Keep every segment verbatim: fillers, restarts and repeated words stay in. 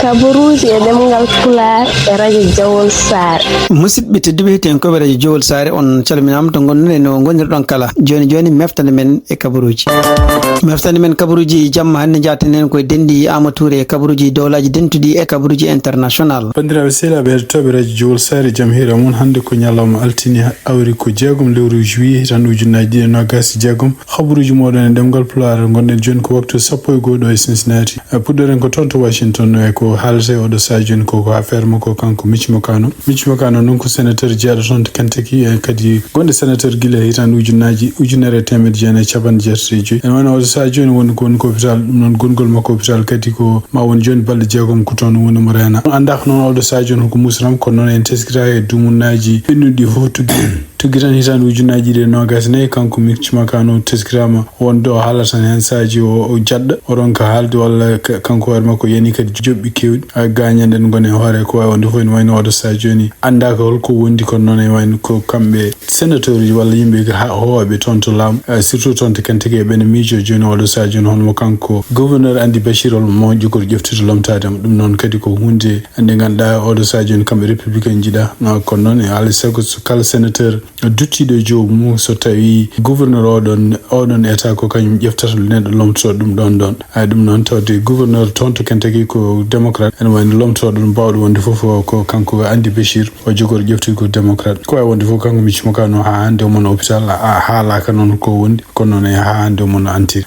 Kabaruuji e ɗemngal Pulaar e Radio Jawol Saare. Musidɓe tedduɓe, hettiyankooɓe Radio Jawol Saare, on calminaama to ngonɗon e no ngonirɗon kala. Jooni jooni, meftande men e kabaruuji. Meftande men kabaruuji jamma hannde, njaaten heen koye denɗi Aama Tuure e kabaruuji dowlaaji dentuɗi e kabaruuji international. Banndiraaɓe sehilaaɓe heɗotooɓe Radio Jawol Saare, jam hiira mon. Hannde ko ñalawma altine, awri ko jeegom lewru juillet, hitan ujunnaaji ɗiɗi e noogaas e jeegom. Habaruuji mooɗon e ɗemngal Pulaar, ngonɗen jooni ko waktu sappo e go'o ɗo e Cincinnati. E puɗɗoren ko toon to Washington, e ko haalata e oɗo sahaa jooni ko, ko affaire makko kanko Mitch McConnell. Mitch McConnell noon ko senateur jeyaɗo toon to Kentucky, e kadi gonɗo senateur gila hitan ujunnaaji, ujunere e teemedde jeenayi e capanɗe jeetati e joyi. Ene wayno oɗo sahaa jooni woni ko, woni ko hôpital, ɗum noon gongol makko hôpital kadi ko ma won jooni balɗe jeegom ko toon woni mo reena. Anndaaka noon oɗo sahaa jooni ko musiram, kono noon en teskitaaki e dumunnaaji ɓennuɗi ɗi fof tuggi. Tuggi tan hitaande ujunnaaji ɗiɗi e noogaas e nayi, kanko Mitch McConnell teskiraama wonde o haalata heen saaji o, o jaɗɗa, o ronka haalde walla ka-, kanko hoore makko yani kadi joɓɓi keewɗi, a, gaañanɗe ne ngoni e hoore. Ko waawi wonde fof ene wayno oɗo sahaa jooni anndaaka holko wondi, kono noon ene wayno ko kamɓe senateur uji walla yimɓe ha-, hooɓe toon to laamu, a, surtout toon to Kentucky, ɓe ne miijo jooni oɗo sahaa jooni hono mo kanko gouverneur Andy Beshear hol mo jogori ƴeftude lomtaade mo. Ɗum noon kadi ko huunde nde ngannduɗaa oɗo sahaa jooni kamɓe républicain njiɗa, a, kono noon e alaa e sago so kala senateur duttiiɗo e joomu mum, so tawi gouverneur oɗon, oɗon état ko kañum ƴeftata neɗɗo lomtotoo ɗum ɗon ɗon. Ay, ɗum noon tawde gouverneur toon to Kentucky ko démocrate, ene wayno lomtotoo ɗum baawɗo wonde fof ko kanko Andy Beshear, o jogori ƴeftude ko démocrate. Ko waawi wonde fof kanko Mitch McConnell haa hannde omo no hôpital, a, a haalaaka noon ko wondi, kono noon e haa hannde omo no antiri.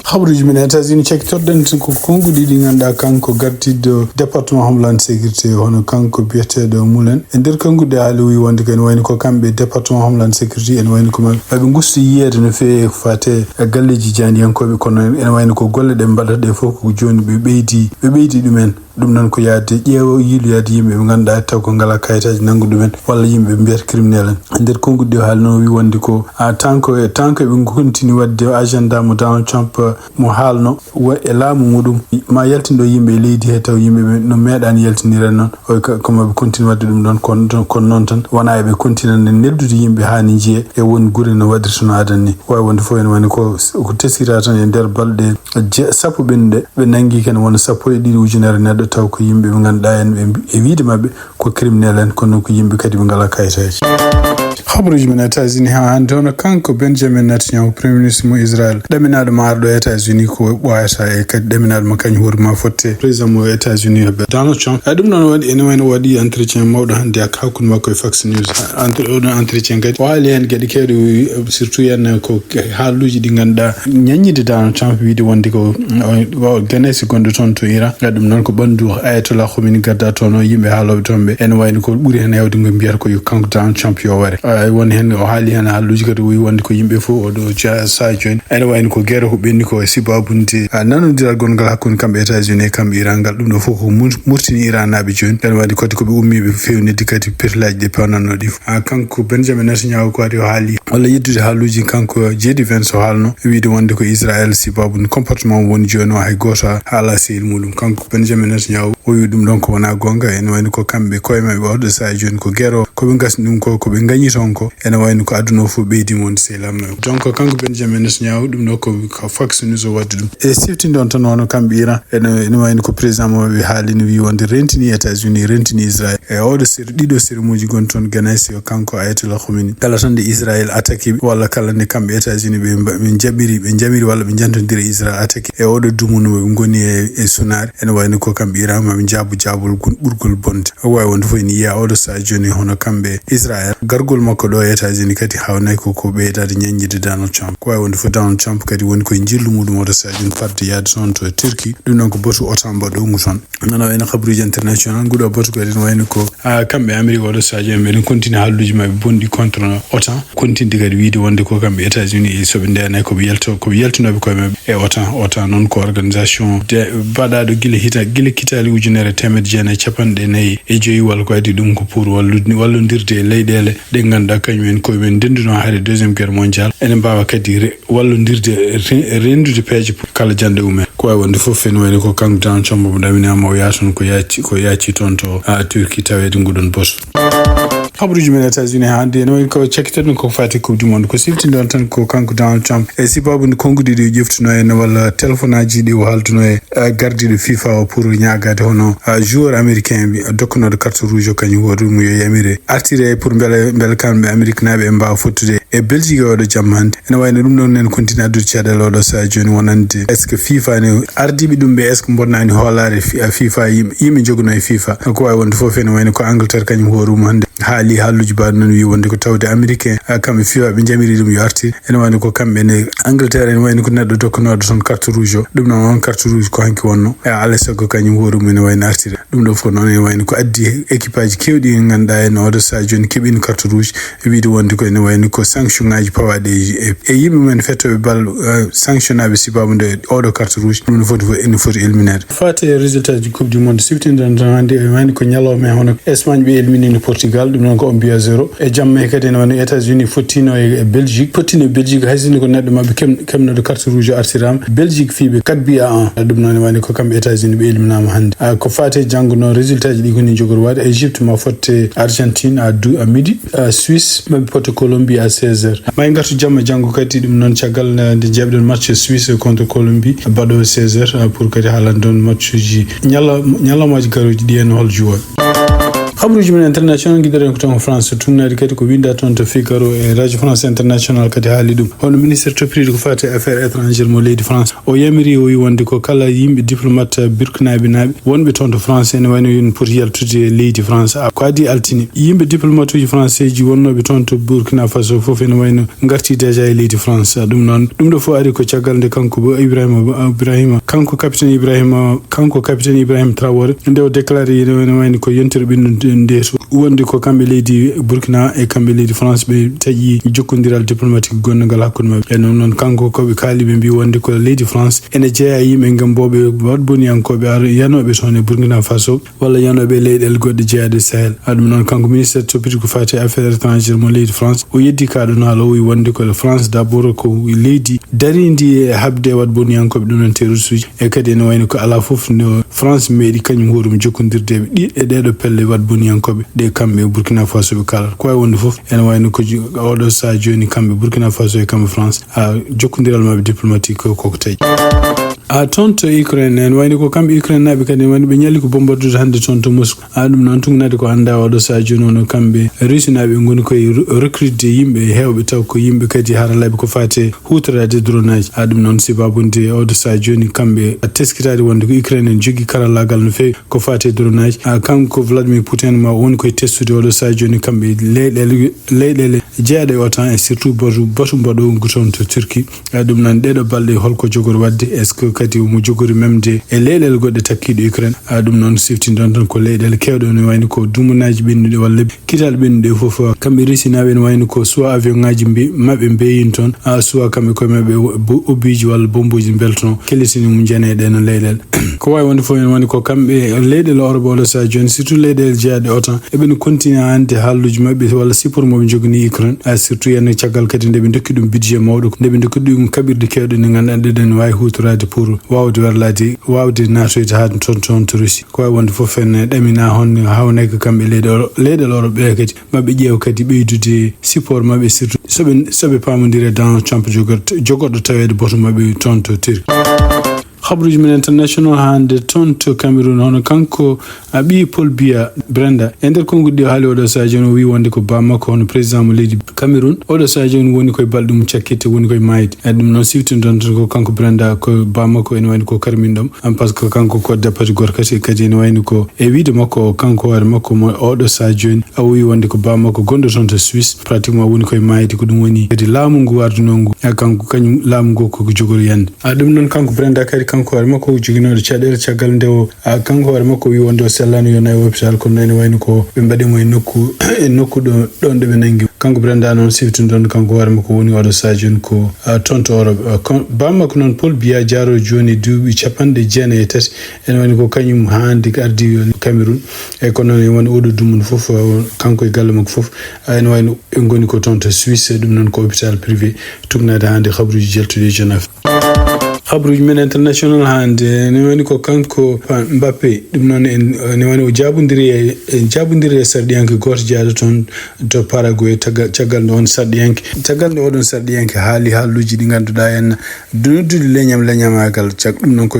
Habaruuji men États-Unis cakkitorɗen ko konnguɗi ɗi ngannduɗaa kanko gardiiɗo département Homeland Sécurité, hono kanko biyeteeɗo Mullen. E nder konnguɗi haali o wi wonde ko ene wayno ko kamɓe département Homeland Sécurité ene wayno ko ma-, maɓe ngustu yiyeede no feewi e ko faati e galleeji jaandiyankooɓe, kono ene wayno ko golle ɗe mbaɗata ɗe fof ko jooni ɓe ɓeydi, ɓe ɓeydi ɗumen. Ɗum noon ko yahde ƴeewa yiiloyaade yimɓe ɓe ngannduɗaa taw ko ngalaa kayitaaji nanngu ɗumen walla yimɓe ɓe mbiyata criminel en. E nder konnguɗi ɗi o haali noon o wi wonde ko, a, tan ko, tan ko ɓe continue waɗde agenda mo Donald Trump, mo haalno wo-, e laamu muɗum, ma yaltin ɗo yimɓe e leydi he, taw yimɓe ɓe no meeɗaani yaltinire noon. O wi ka-, ko maɓe continue waɗde ɗum ɗon, kono, kono noon tan wonaa eɓe continue nde neldude yimɓe haa ne njiya e won gure no waɗirta no adan ni. Waawi wonde fof ene wayno ko, ko teskira tan e nder balɗe je-, sappo ɓennuɗe, ɓe nanngi ken wona sappo e ɗiɗi ujunere neɗɗo, taw ko yimɓe ɓe ngannduɗaa en ɓe mbi-, e wiide maɓɓe ko criminel en, kono ko yimɓe kadi ɓe ngalaa kayitaaji. Habaruuji men États-Unis haa hannde, hono kanko Benjamin Netanyahu, Premier Ministre mo Israël, ɗaminaaɗo mo arɗo États-Unis ko ɓooyata e kadi ɗaminaaɗo mo kañ hoore ma fotte président mo États-Unis, Donald Trump. Ay, ɗum noon waɗi, ene wayno waɗi entretien mawɗo hannde hakkunde makko e Fox News. Entre-, oɗon entretien kadi o haali heen geɗe keewɗe, surtout heen ko haaluuji ɗi ngannduɗaa ñaññiiɗe Donald Trump, wiide wonde ko, o, o ganesi gonɗo toon to Iran. Ɗum noon ko ɓanndu Ayatollah Khomeini gadda toon o, yimɓe haalooɓe toon ɓe. Ene wayno ko ɓuri heen heewde ngo mbiyata ko yo kanko Donald Trump yo ware. Ay, woni heen o haali heen haaluuji kadi o wi wonde ko yimɓe fof oɗo ja-, sahaa jooni. Ene wayno ko gere ko ɓenni ko e sibaabude, a, nanondiral gonngal hakkunde kamɓe États-Unis e kamɓe Iran ngal. Ɗum ɗo fof ko mur-, murtini Iran naaɓe jooni. Ene wayno kadi ko ɓe ummiiɓe fewnitde kadi pirlaaji ɗi pewnatnoo ɗi fof. A, kanko Benjamin Netanyahu ko waɗi o haali walla yeddude haaluuji kanko J D Vance o haalno, wiide wonde ko Israël sababu comportement mo woni jooni o, hay gooto haalaa sehil muɗum. Kanko Benjamin Netanyahu o wi ɗum ɗon ko wonaa goonga, ene wayno ko kamɓe koye maɓɓe oɗo sahaa jooni ko gero, ko ɓe ngasni ɗum ko, ko ɓe ngañi toon ko, ene wayno ko aduna o fof ɓeydi mo wonde sehil am. Donc kanko Benjamin Netanyahu ɗum ɗo ko, ko Fox News o waɗi ɗum. E siftinde on tan hono kamɓe Iran, ene, ene wayno ko président mo ɓe haali no wi wonde rentini États-Unis, rentini Israël. E oɗo sir-, ɗiɗo sirmuuji gonɗi toon Ganais yo kanko Ayatollah Khomeini. Kala tan nde Israël attaque ɓe, walla kala nde kamɓe États-Unis ɓe mba-, ɓe jaɓiri, ɓe jamiri walla ɓe jantondiri Israël attaque e oɗo dumunna mo ɓe ngoni e, e sunaare, ene wayno ko kamɓe Iran maɓe jaabu jaabol gun-, ɓurgol bonde. O waawi wonde fof ene yiya oɗo sahaa jooni hono kamɓe Israël. Gargol makko ɗo e États-Unis kadi haawnay ko, ko ɓeydaade ñaññiiɗe Donald Trump. Ko waawi wonde fof Donald Trump kadi woni koye njillu muɗum oɗo sahaa jooni fadde yahde toon to Turquie. Ɗum noon ko batu OTAN mbaɗoongu toon. Nana wayno habaruuji international, nguɗo batu kadi no wayno ko, a, kamɓe Amérique oɗo sahaa jooni, ɓe ɗon continue haaluuji maɓɓe bonɗi contre OTAN, continue kadi wiide wonde ko kamɓe États-Unis, e so ɓe ndeyanay ko ɓe yalto-, ko ɓe yaltinooɓe koye maɓɓe e OTAN. OTAN noon ko organisation de-, baɗaaɗo gila hita-, gila kitaali ujunere e teemedde jeenayi e capanɗe nayi e joyi, walla ko adii ɗum ko pour wallude, wallondirde e leyɗeele ɗe ngannduɗaa kañum en koye men ndendunoo hare deuxième guerre mondiale. Ene mbaawa kadi re-, wallondirde, re-, renndude peeje pour kala janɗe umen. Ko waawi wonde fof ene wayno ko kanko Donald Trump mo ɗaminaama o yaha toon ko yaaci, ko yaaci toon to, a, Turquie taweede nguɗon batu. Habaruuji men États-Unis hannde, ene wayi ko cakkitoɗen ko fati Coupe du Monde. Ko siftinɗon tan ko kanko Donald Trump. E sibabu nde konnguɗi ɗi o ƴeftuno en walla téléphone aji ɗi o haalduno e, eh, gardiiɗo fifa o pour ñaagaade hono, eh, joueur américain bi, dokkunooɗo carte rouge o kañum hoore mum yo yamire artire pour mbele, mbele kamɓe Amérique naaɓe e mbaawa fottude e Belgique e oɗo jamma hannde. Ene wayi no ɗum ɗon en continue addude caɗeele oɗo sahaa jooni wonande est-ce que fifa ne ardiiɓe ɗum ɓe est-ce que mbonnaani hoolaare fi-, fifa yimɓe, yimɓe joguno e fifa. Ko wawi wonde fof ene wayno ko Angleterre kañum hoore mum hannde haali haalluji mbaɗi noon wi wonde ko tawde américain, ah, kamɓe fifa ɓe jamiri ɗum yo artir. Ene wayno ko kamɓe ne Angleterre ene wayno ko neɗɗo dokkanooɗo toon carte rouge o. Ɗum noon on carte rouge ko hanki wonno. E alaa e sago kañum hoore mum ene wayno artire. Ɗum ɗo fof noon ene wayno ko addi équipe aji kewɗi ɗi ngannduɗaa en oɗo sahaa jooni keɓino carte rouge. E wiide wonde ko ene wayno ko sanction ngaji pawaɗi e, e, e yimɓe men fettoɓe bal, eh, sanctionnaɓe sibabu nde oɗo carte rouge. Ɗum no foti fof ene foti élimineede. Fati e résultat ji Coupe du Monde siftinɗen tan hannde e wayno ko ñalawma e hono Espagne ɓe éliminino Portugal, ɗum noon ko un but à zéro. E jamma he kadi ene wayno États-Unis fottino e, e Belgique, fottino e Belgique hay sinno ko neɗɗo maɓɓe kem-, kemnoɗo carte rouge artirama. Belgique fiiɓe quatre buts à un. Ɗum noon ene wayno ko kamɓe États-Unis ɓe éliminama hannde. Ah, ko fati e janngo noon résultat ji ɗi koni jogori waɗde Égypte ma fotte Argentine à dou-, à midi. Ah, Suisse maɓe potte Colombie à seize heures. Ma en ngartu jamma janngo kadi ɗum noon caggal, eh, nde jaɓɗen match Suisse contre Colombie baɗo seize heures, eh, pour kadi haalan ɗon match uji ñalla-, ñalawmaji garoji ɗi en hol juwal. Habaruji men international giɗoɗen ko toon France, tugnaɗi kadi ko winda toon to Figaro e Radio France International kadi haali ɗum. Hono ministre toppitiiɗo ko fati e affaire étrangère mo leydi France, o yamiri o wi wonde ko kala yimɓe diplomate burkinabé naaɓe wonɓe toon to France ene wayno yon poti yaltude e leydi France. Ah, ko adii altine yimɓe diplomate uji français ji wonnooɓe toon to Burkina Faso fof ene wayno ngarti déjà e leydi France. Ah, ɗum noon, ɗum ɗo fof ari ko caggal nde kanko bo Ibrahima, Ibrahima, kanko capitaine Ibrahima, kanko capitaine Ibrahima Traoré, nde o déclaré ene wayno, wayno ko yontere ɓennude nde to wonde ko kamɓe leydi Burkina e kamɓe leydi France ɓe taƴi jokkondiral diplomatique gonngal hakkunde maɓɓe. E noon noon kanko ko ɓe kaali ɓe mbi wonde ko leydi France ene jeeya e yimɓe ngam booɓe waɗboniyankooɓe ar-, yanooɓe toon e Burkina Faso walla yanooɓe e leyɗeele goɗɗe jeyaaɗe e Sahel. Haa ɗum noon kanko ministre toppitiiɗo ko fati e affaire étrangère mo leydi France, o yeddi kaa ɗoon haala o wi wonde ko France d'abord ko leydi dariindi e haɓde e waɗboniyankooɓe ɗum noon terroriste uji. E kadi ene wayno ko alaa fof no France meeɗi kañum hoore mum jokkondirde e ɗi, e ɗeeɗo pelle waɗboniyankooɓe ɗe kamɓe e Burkina Faso ɓe kaalata. Ko wawi wonde fof ene wayno ko ju-, oɗo sahaa jooni kamɓe Burkina Faso e kamɓe France, a, jokkondiral maɓɓe diplomatique ko, koko taƴi. A, toon to Ukraine ene wayno ko kamɓe Ukraine naaɓe kadi ene wayno ɓe ñalli ko bombardude hannde toon to Moscou. A, ɗum noon tugnaade ko annda oɗo sahaa jooni wonno kamɓe Russie naaɓe ngoni koye ru-, recrude yimɓe heewɓe taw ko yimɓe kadi haralaaɓe ko fate huutoraade drone aji. A, ɗum noon sibabu nde oɗo sahaa jooni kamɓe teskitaade wonde ko Ukraine en jogii karallaagal no feewi ko faati e drone aji. A, kanko Vladimir Putin ma woni koye testude oɗo sahaa jooni kamɓe leyɗeele, leyɗeele jeyaaɗe e OTAN e surtout batu, batu mbaɗo ngu toon to Turquie. A, ɗum noon ɗeeɗo balɗe holko jogori waɗde? Est-ce que kadi omo jogori memde e leyɗeele goɗɗe takkiiɗe Ukraine? A, ɗum noon siftinɗon tan ko leyɗeele keewɗe no wayno ko dumunaaji ɓennuɗi walla Kitaal ɓennuɗe fof, kamɓe Russie naaɓe ene wayno ko soit avion ngaji mbe-, maɓɓe mbeyin toon, a, soit kamɓe koye maɓɓe wo-, bo-, obiji walla bombuji mbeltono, kellisini mum jane e ɗen leyɗeele. Ko wawi wonde fof ene woni ko kamɓe leyɗeele Europe oɗo sahaa jooni, surtout leyɗeele jeyaaɗe OTAN, eɓe no continue hannde haalluji maɓɓe walla support mo ɓe jogani Ukraine, a, surtout ene caggal kadi nde ɓe dokki ɗum budget mawɗo, nde ɓe dokki ɗum kaɓirɗe kewɗe ɗe ngannduɗaa ɗeɗen wawi hutorade pour wawde werlade, wawde natoyde haa toon, toon to Russie. Ko wawi wonde fof ene ɗamina honno hawnayka kamɓe leyɗe Euro-, leyɗeele Europe ɓe kadi maɓe ƴeew kadi ɓeydude support maɓɓe, surtout soɓe, soɓe pamodire Donald Trump jogorto-, jogorɗo taweede boto maɓɓe toon to Turquie. Habruji men international hannde toon to Cameroun, hono kanko a ɓii Paul Biya Brenda. E nder konnguɗi ɗi o haali oɗo sahaa jooni, o wi wonde ko baa makko hono président mo leydi Cameroun. Oɗo sahaa jooni woni koye balɗe mum cakkitte, woni koye maayde. E ɗum noon siwtinɗon tan ko kanko Brenda, ko baa makko ene wayno ko karminɗo mo. Am, parce que kanko ko dappati gorkati, kadi ene wayno ko e wiide makko o, kanko hoore makko mo oɗo sahaa jooni, a wi wonde ko baa makko gonɗo toon to Suisse, pratiquement woni koye maayde. Ko ɗum woni kadi laamu ngu warduno ngu, e kanko kañum laamu ngu koko jogori yande. A, ɗum noon kanko Brenda kadi kanko hoore makko ko joginooɗo caɗeele caggal nde o, a, kanko hoore makko wi wonde o sellaani yo nayo hôpital, kono noon ene wayno ko ɓe mbaɗi mo e nokku, e nokku ɗo, ɗon ɗo ɓe nanngi. Kanko Brenda noon siftinɗon kanko hoore makko woni oɗo sahaa jooni ko, a, toon to Europe. A, kon-, baa makko noon Paul Biya Diaro jooni duuɓi capanɗe jeenayi e tati. Ene wayno ko kañum hannde ko ardi Cameroun. E kono noon ene wayno oɗo dumunna fof, a, kanko e galle makko fof, a, ene wayno ɓe ngoni ko toon to Suisse, ɗum noon ko hôpital privé. Tugnaade hannde habruji jaltuɗi e Genève. Habruuji men international hannde ne woni ko kanko Mbappe. Ɗum noon en ne woni o jaabondiri e, en jaabondiri e sarɗiyanke gooto jeyaaɗo toon to Paraguay, taga-, caggal nde on sarɗiyanke, caggal nde oɗon sarɗiyanke haali haaluuji ɗi ngannduɗaa en noddude leñam leñamaagal. Cag-, ɗum noon ko,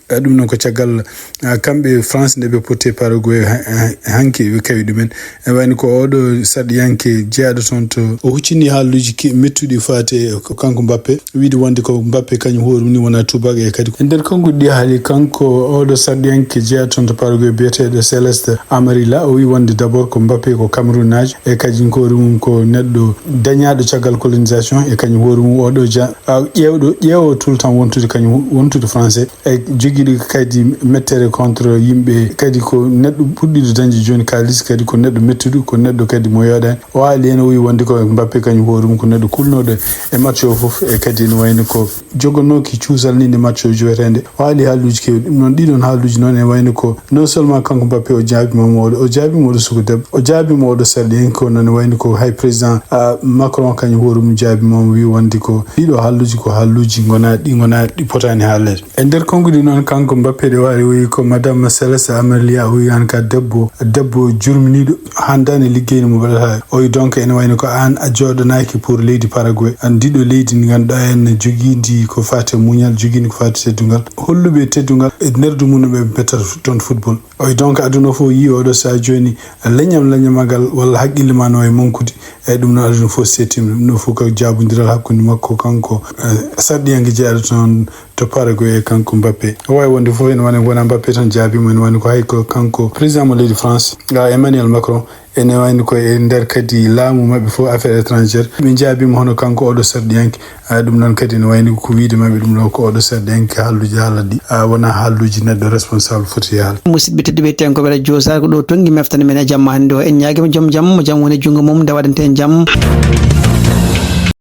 ɗum noon ko caggal, ah, kamɓe France nde ɓe potti e Paraguay ha-, ha-, hanki ɓe kawi ɗumen. E wayno ko oɗo sarɗiyanke jeyaaɗo toon to o huccini haaluuji ki-, mettuɗi faati e ko kanko Mbappe, wiide wonde ko Mbappe kañum hoore mum ni wona tubaak e kadi. E nder konguɗi ɗi haali kanko oɗo sarɗiyanke jeyaaɗo toon to Paraguay biyeteeɗo Celeste Amarilla, o wi wonde d'abord ko Mbappe ko Camerounaajo e kadi ko hoore mum ko neɗɗo dañaaɗo caggal colonisation e kañum hoore mum oɗo ja-, a, ƴeewɗo, ƴeewo tout le temps wontude kañum wontude français. E jogiiɗo kadi mettere contre yimɓe, kadi ko neɗɗo puɗɗiiɗo dañde jooni kaalis, kadi ko neɗɗo mettuɗo, ko neɗɗo kadi mo yooɗaani. O haali heen, o wi wonde ko Mbappe kañum hoore mum ko neɗɗo kulnooɗo e match o fof, e kadi ene wayno ko jogannooki cuusal ni nde match o jowetee nde. O haali haaluuji keewɗi. Ɗum noon, ɗiɗon haaluuji noon ene wayno ko non seulement kanko Mbappe o jaabiima mo, o jaabiima oɗo suka debbo, o jaabiima oɗo sarɗiyanke, kono ne wayno ko hay président, ah, Macron kañum hoore mum jaabiima mo, wi wonde ko ɗiɗo haaluuji ko haaluuji ngonaaɗi, ɗi ngonaaɗi, ɗi potaani haaleede. E nder konguɗi noon, kanko Mbappe ɗo waɗi, o wi ko Madame Celeste Amarilla, o wi an ka debbo, debbo jurminiiɗo, hanndani liggey no mo waɗata. O wi donc ene wayno ko an a jooɗanaaki pour leydi Paraguay. An ndiɗo leydi ndi ngannduɗaa en jogiindi ko faati e muñal, jogiindi ko faati e teddungal. Holluɓe teddungal e nder du mum ɓe mbetta toon football. O wi donc aduna fof yii oɗo sahaa jooni leñam leñamagal walla haqqille ma no wayi mankude. Eyyi, ɗum noon aduna fof seetima, ɗum ɗo fof ko jaabondiral hakkunde makko kanko, eh, sarɗiyanke jeyaaɗo toon to Paraguay e kanko Mbappe. O waawi wonde fof ene wona, wona Mbappe tan jaabiima, ene woni ko hay ko kanko président mo leydi France, ah, Emmanuel Macron, ene wayno ko e nder kadi laamu maɓɓe fof affaire étrangère. Ɓe njaabiima hono kanko oɗo sarɗiyanke, ah, ɗum noon kadi ene wayno ko wiyde maɓɓe ɗum ɗo ko oɗo sarɗiyanke haalluuji haalata ɗi, ah, wona haalluuji neɗɗo responsable foti haal. Musidɓe tedduɓe, tenkooɓe Radio Saare, ko ɗo tongi meftani men e jamma hannde o. En ñaagiima joom jam, mo jam woni junngo mum, nde waɗante en jam.